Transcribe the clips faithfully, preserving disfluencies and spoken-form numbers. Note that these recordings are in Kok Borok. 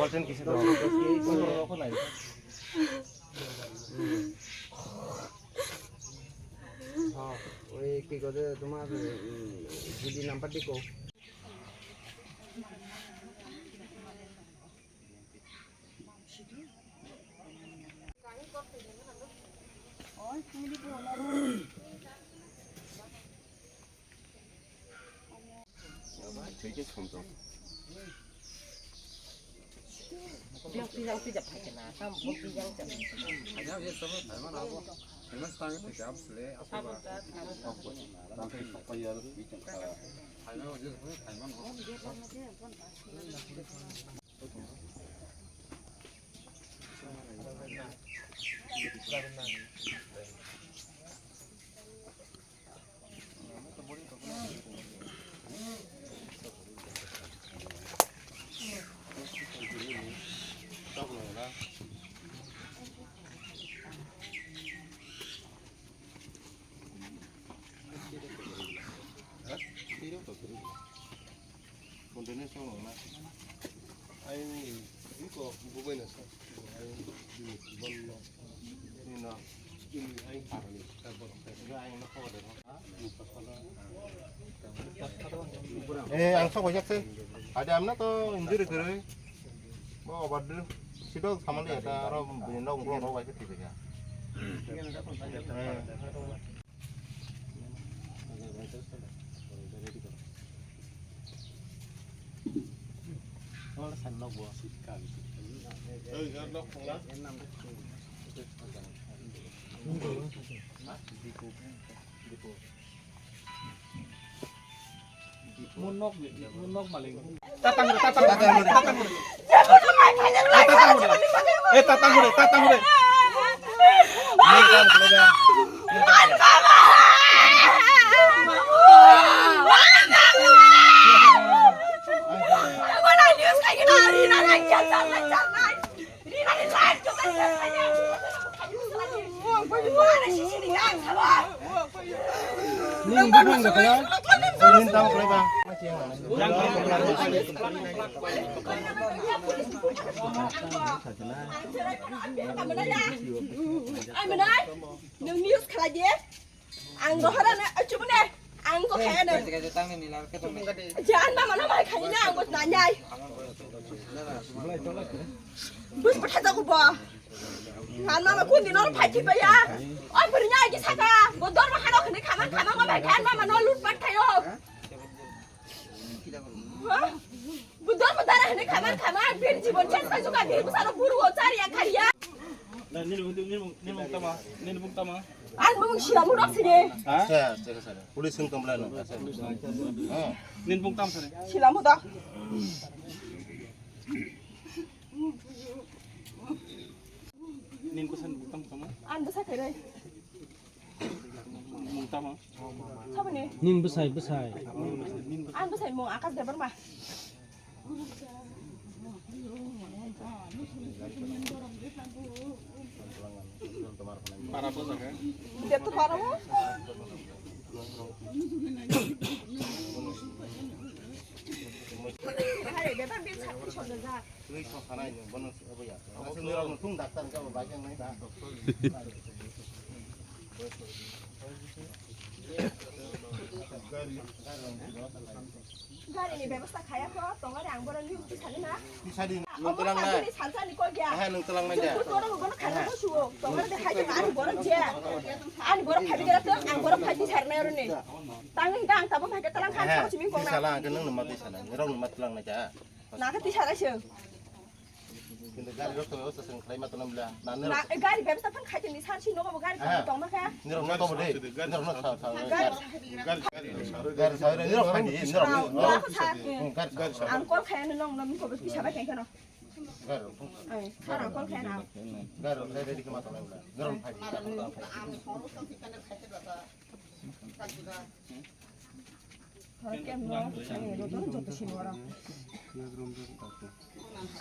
ওই কি করে তোমার, উম, দিদি নাম্বার দি কও। Eh, ang sok wajak se. Ada amna to injury kere. Bo obar dulu. Sidok samali ya ta aro bini nok ngro ngro wajak tiba ya. Eh. Tatang re, tatang re, tatang re. Eh, tatang re, tatang re. Nwng news khlai di. Ang rohorano achubune. Ang ko khayano. Jan mama no mai khayina ang bot nanyai. Bus patha jago bo. Jan mama kun dino phai thi baya. O bwrnya agi saka. Bo dorma hano khni khaman khaman ma bai jan mama no lut pat khayo. Budor budara hene khamar khamar pir jibon chen pai juga pir busaro buru o chari ya khariya. Nini bung tama, nini bung tama. An bung sila murok sini. Ha? Police hung tomla no. Nini bung tam sare. Sila muda. Nini kusan bung tam tama. An basa kere. Mung tamo? Saboni? Nin bwsai, bwsai. Ang bwsai mung Akash Debbarma. Para bwsai khe? Beto para bo? Hai, beto bin sa, sa, sa. Twi song sanai nwng bono abo ya. Aswk nirok nwng thung daktar wngkha bo bai khe wngnai da. Gari ni bebosta khaya kho, tongari ang bono news tisani na. Tisadi nwng tlang na. Salsa ni kok ya. Aha nwng tlang na ja. Jepur bono bono khaya kho suo. Tongari de hai ani bono je. Ani bono khabi gara to ang bono phai tisar na yoroni. Tang ni dang tabo phai tlang khan tabo simi kong na. Tisala ang nwng ma tisana. Nirok nwng ma tlang na ja. Naka tisa raising. Kintu gari rok tongwi osa seng khlai ma tongna bwla. Na, na, eh, gari bebsa phan khai tongni sar si nogo bo gari tong ma kha. Nirok no tobo de. Nirok no sa, sa. Gari sa. Gari sa, nirok khai di, nirok. Nirok sa. Gari sa. Ang call khai no nong nong ko tisa bai khai khano. Gari. Ai, sar ang call khai na. Gari khai ready kama tongna bwla. Nirok khai di.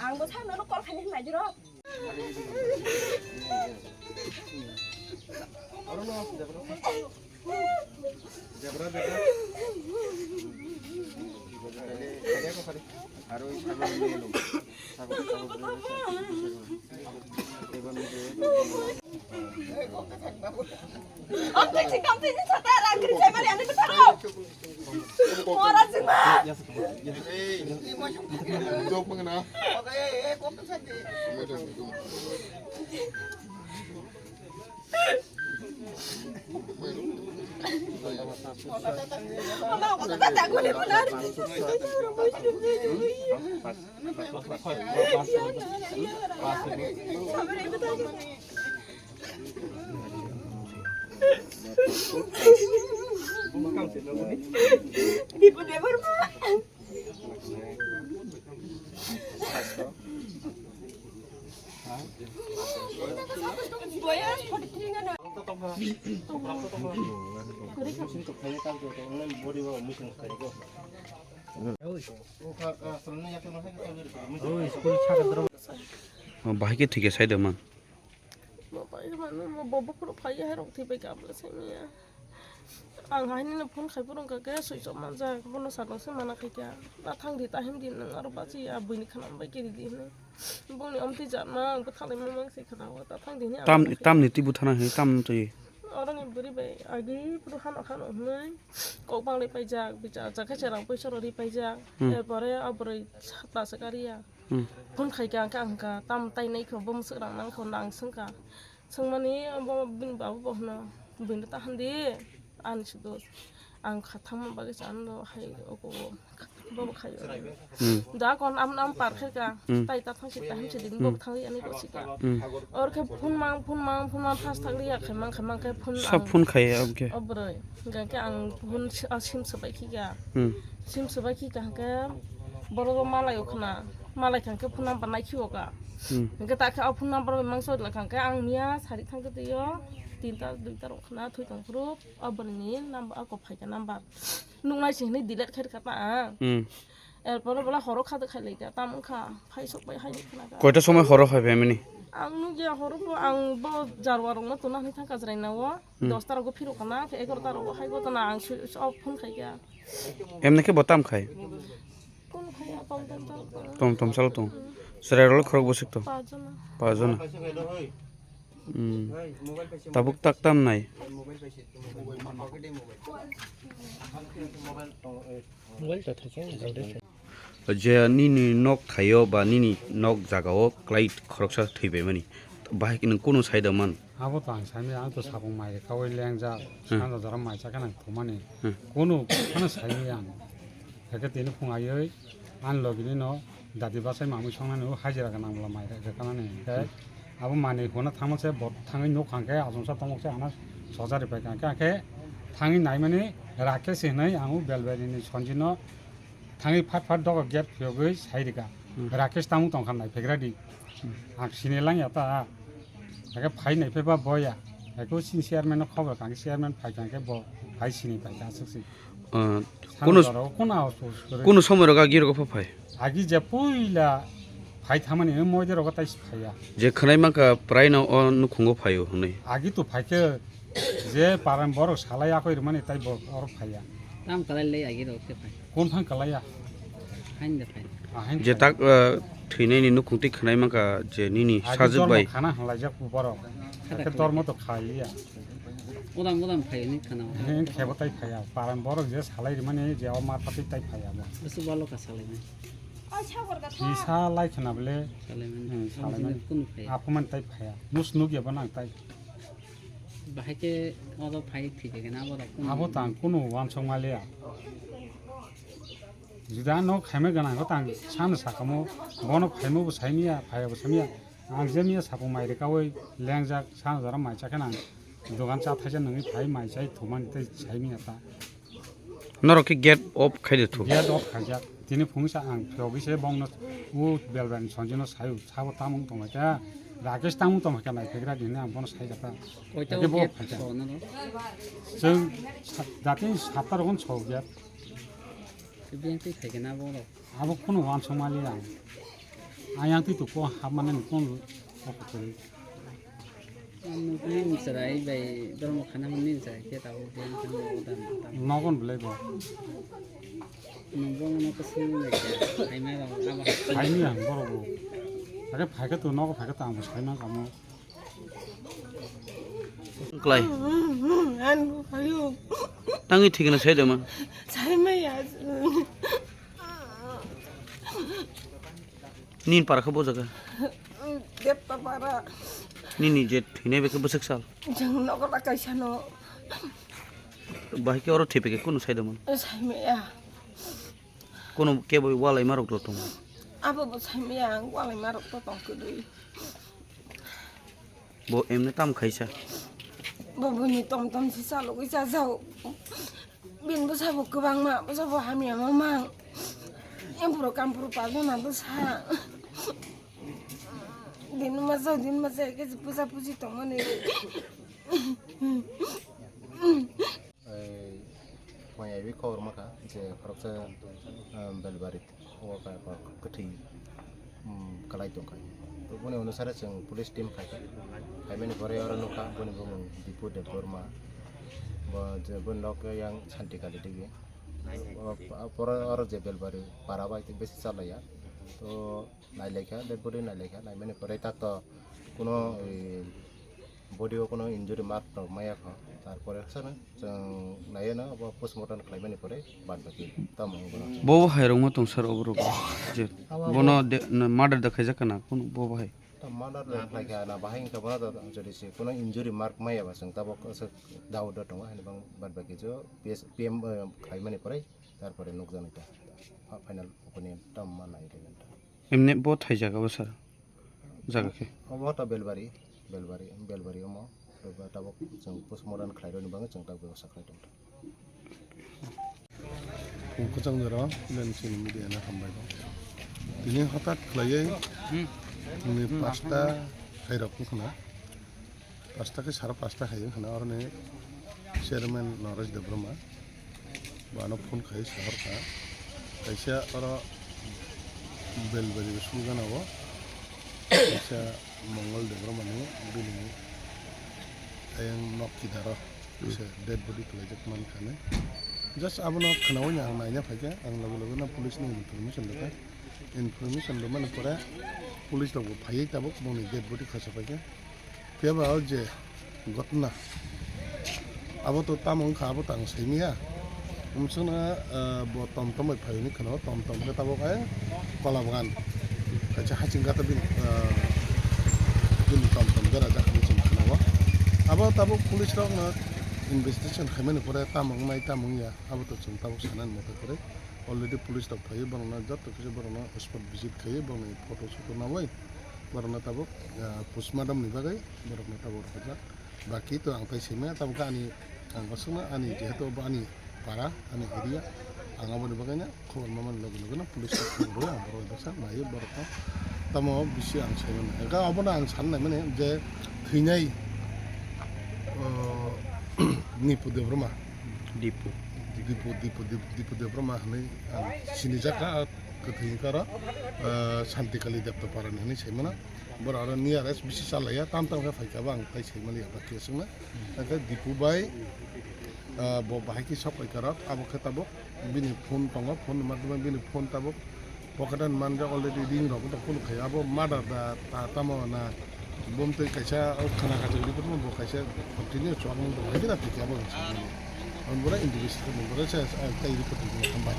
Ang bo sakno no call khaini hinmai jiro. Aro i sago melo. Sago, sago. Bahai khe thwikhe sai da man. Bo pai mano, bo, bo bukhuk phai hai rok thwi pai ka bwla sai manya. Ang hai nini phone khai phuru wngkha khe switch off manjak, bono sakno se mana khai kha. Ta thang di, ta him di, nwng aro bachi ya, buini khana bai kiri di hinwi. Bongni omtwi jatma, ang bwthalai ma mang se khana o, ta thang di hinwi ang Tam, mana khai tamni kha. Twi buthana hai, tam twi. Oroni bwrwi bai agi phuru hano hano hinwi kok banglai paijak, bichar jakhe cherang poisa rw ri paijak. Hmm. Erpore o bwrwi sata se kariya. Hmm. Phone khai kha, ang kha, ang kha, tam tai nai kho, bo mwswk rang nang kho, nang swng kha. Swngmani bo bini baba bo hwno, "Bini ta hwn di, ani se dos." Ang kha thangma bagwi sa ano hai ogo bo, bo khai o. Hmm. Da kon am, am par khai kha, Hmm. tai ta thang si, ta him si din, bo Hmm. thang ani ko si kha. Hmm. Or khe phone mang, phone mang, phone mang, thas thak liya khai mang, khai mang khe phone Sa ang phone khai, okay. O bwrwi. Hingkha khe ang phone si-, ah, sim swbai khika. Hmm. Sim swbai khika hingkhe borok malai o khna. Malai kha khe phone number nai khiwo ka. Hmm. Hingkhe ta khe o phone number bai mangsa wngkha khe ang miya sari thang khe twi o tinta duita rok khna thwi tong phuru o bwrwi ni number, ako phaikha number. Nuknai se hinwi delete khairokha ta ang. Hmm. Erpore bola horo kha de khai lai kha, tamo wngkha, phai sok bai hai khna kha. Koita somoi horo phai phaimani? Ang nukya horo bo, ang bo jarwa rokno tuna hinwi thangkha chwrai na o, Hmm. Dosta rogo phirok kana, khe egarota rogo hai gotana ang swi-, off phone khai kha. Emni khe bo tam khai? Kono khai ya, tom tom chalo tong. Tom tom chalo tong. Hmm. Chwrai rok khorok bwswk tong? Pajona. Pajona. Hmm. Tabuk tak tam nai? Mobile ta thaichung, jang de. Je nini nok thaio ba nini nok jagao klai khoroksa thwibaimani, bahai nwng kunu saida man? Abo to ang saimaya, ang to sapung mai rwkhaui lengjak, Hmm. sanja jora mai chakhe nang thumani. Hmm. Kunu phano saimaya ang. Hake tini phung aioi, ani logini no dadi bachai mamui songnani o hajira gwnang bwla mai rwkhanani. Hingkhe Hmm. abo manwi huna thangma se bo thangwi nuk hangkhe achomsa tongmok se hana sojari pai kha. Hingkhe thangwi naimani Rakesh hinwi ang o Belbari ni Sanjino thangwi phat phat dogo gate phiyogwi sai rwkha. Hmm. Rakesh tamo tongkha nai phegra di. Hmm. Ang sini lang ya ta. Ake phai nai phai ba boya. Ake o sini chairman no khobor kha, chairman phai kha khe bo phai sini pai kha aswk si. Ah, Sano kono, jora o kono aos pos kwrwi. Kono somoi rok agi rok pha phai? Agi je puila phai thamani o moide rogo tai si phaiya. Je khwnai mankha prai no o nukhungo phaio hwnwi. Agi to phai khe je paran borok salai akoi rwmani tai bo oro phaiya. Tam kalai le agi rok khe phai. Kon thang kalaiya? Hain da phai. Ah, hain Je phai. Tak, eh, thwinaini nukhung twi khwnai mankha je nini Agi sajwk dormo bai. Khana hwnlaijak borok. Khata Khe khana. Dormo to khaiya. Odam odam phai ni khana. He khebo tai phaiya. Paran borok je salai rwmani je o ma phatwi tai phaiya bo. Busu balo ka salai ni. Kisa lai khna bole. Salai mani. Hmm, Ang salai sini mani. Kunu phai. Aphumani tai phaiya. Nus nuk ya bo nang tai. Bahai khe odo phai thwi khe na borok kunu. Abo tang kunu wansok maliya. Juda no khaima gana ko tang san sakamo bono khaima bo saimiya, phaiya bo saimiya. Ang je miya sapung mai rwkhaui lengjak, san jora mai chakhe nang dogan cha thaisa nangwi phai mai chai thumani tei saimiya ta. Norok khe gate off khai de thu. Gate off khaijak. Tini phungsa ang phiyogwi se bongno u Belbari Sanjino sayu, sabo tamung tongmai kha, Rakesh tamung tongmai kha nai phegra di hinwi ang bono sai jata. Koita Ake bo gate phaikha. So noro? Chwng sa-, jatini sapta rokno so gate. Biyang twi phaikha na borok? Abo khunu wansuk mali ang. Ayang twi tuko hapmani nukung o kutui. Ang nukni chwrai bai dormo khana hwnwi chwrai khe tabuk biyang thangwi udan udan. Nogon belai bo. Nwng bo nwng khe swngwi bai khe, hai mai rok abo hai. Hai ni ang borok bo. Are phaikha to, nogo phaikha to, ang bo sai ma kamo. Klai. Ang bo phaio. Tangwi thikna sai de ma. Sai maya. Nin para khe bo jaga. Depta para. Nini je thwinai bekhe bwswk sal? Jeng nogo la kaisa no. Bahai khe oro thwi pekhe kunu sai de ma. Sai maya. Kono kebo walai marok to tongo. Abo bo sai maya, ang walai marok to tong kwrwi. Bo emne tam khaisa. Bo bini tom tom si salogwi chajao. Bin bo sabo kwbangma, bo sabo hamya ma mang. Empuro kampuro pajona bo sa. Din ma jao, din ma jao, ke puja puji tongmani. Ei, phai yawi khobor mankha je khoroksa, um, Belbari o ka, ka, kwthwi, um, kwlai tongkha. To boni onusare chwng police team khaikha. Khaimani pore oro nukha boni bumung Dipu Debbarma. Bo je boni nok yang Santi Kali digi. O, o, pore oro je Belbari para bai besi chalaiya. To nailaikha, dead body nailaikha, naimani pore tak to kuno, ei, body o kuno injury mark rok maya kho, tarpore sana chwng naiya na obo postmortem khlaimani pore bad baki tamo wngbo no. Bo bo hai rok ma tong sir obo rok je abo bono de-, na murder da khaijak kana kun bo bo hai. Ta murder da khlaikha na bahai wngkha bono da jodi se kuno injury mark maya ba chwng tabok aswk doubt da tongo hani bang bad baki jo P S, P M, eh, khlaimani pore tarpore nukjani ta final opinion tamo ma nai rega ta. Emne bo thai jaga bo sir. Jaga khe. Obo ta Belbari, Belbari, Belbari omo. Obo tabok chwng postmortem khlai rwni bagwi chwng tabok bebaksa khlai tong. Kwchang jora, nini chini media na hambai bo. Tini hothat khlaiwi, hmm, ni hmm, pasta khairok wngkhana. Pasta khe sara pasta hai wngkhana, oroni chairman Naresh Debbarma. Bo ano phone khai sahorkha. Kaisa oro Belbari sugana o. Kaisa Mongol Debbarma ni bini ayang nok kidaro. Kaisa dead body kwlaijak mankha ni. Just abono khnaui ang naina phaikha, ang logo logo no police ni information rwkha. Information rwmani pore police rok bo phaiwi tabuk boni dead body khosa phaikha. Phiya ba o je ghotna, abo to tamo wngkha, abo to ang saimanya. Umsana, ah, bo tom tom bai phai hwnwi khwnao, tom tom khe tabuk ai kola bagan kaisa hasing gata bini, ah, bini tom tom berajak hinwi chwng khwnao. Abo tabuk police rokno investigation khaimani pore tamo wngnai tamo wngya, abo to chwng tabuk sanani motha kwrwi. Already police rok phaiwi borokno joto kisa borokno spot visit khaiwi borokni photo soto nawi borokno tabuk, ah, postmortem ni bagwi borokno tabuk rwkha. Baki to ang tai simi tabuk ani, ang aswkno ani jehetu bo ani para, ani area, ang aboni bagwino khobor mamani loge loge no police rok khobor rwi ang borok baksa naiwi borokno tamo bisi ang saimano. Ega obono ang sanai mani je thwinai, o, Nipu Debbarma. Dipu. Dipu, Dipu, Dipu, Dipu Debbarma hinwi ang sinijak kha, kwthwi wngkha oro, ah, Santikali Deptapara ni hinwi saimano. Borok aro nearest bisi chalaiya, tam tam khe phaikha bo ang tai saimaliya ba khe swngna. Hwnkhe Dipu bai, ah, bo bahai khe sok phaikha rok, abo khe tabuk bini phone tongo, phone ni madhyome bini phone tabuk pocket o manjak already ring rok wngtong phone khai, abo murder da ta tamo na bumtwi kaisa o khana kachuk report bo kaisa continue chuak nang tong hai khe na thik abo. Ang bora investigation bora se tai report hambai.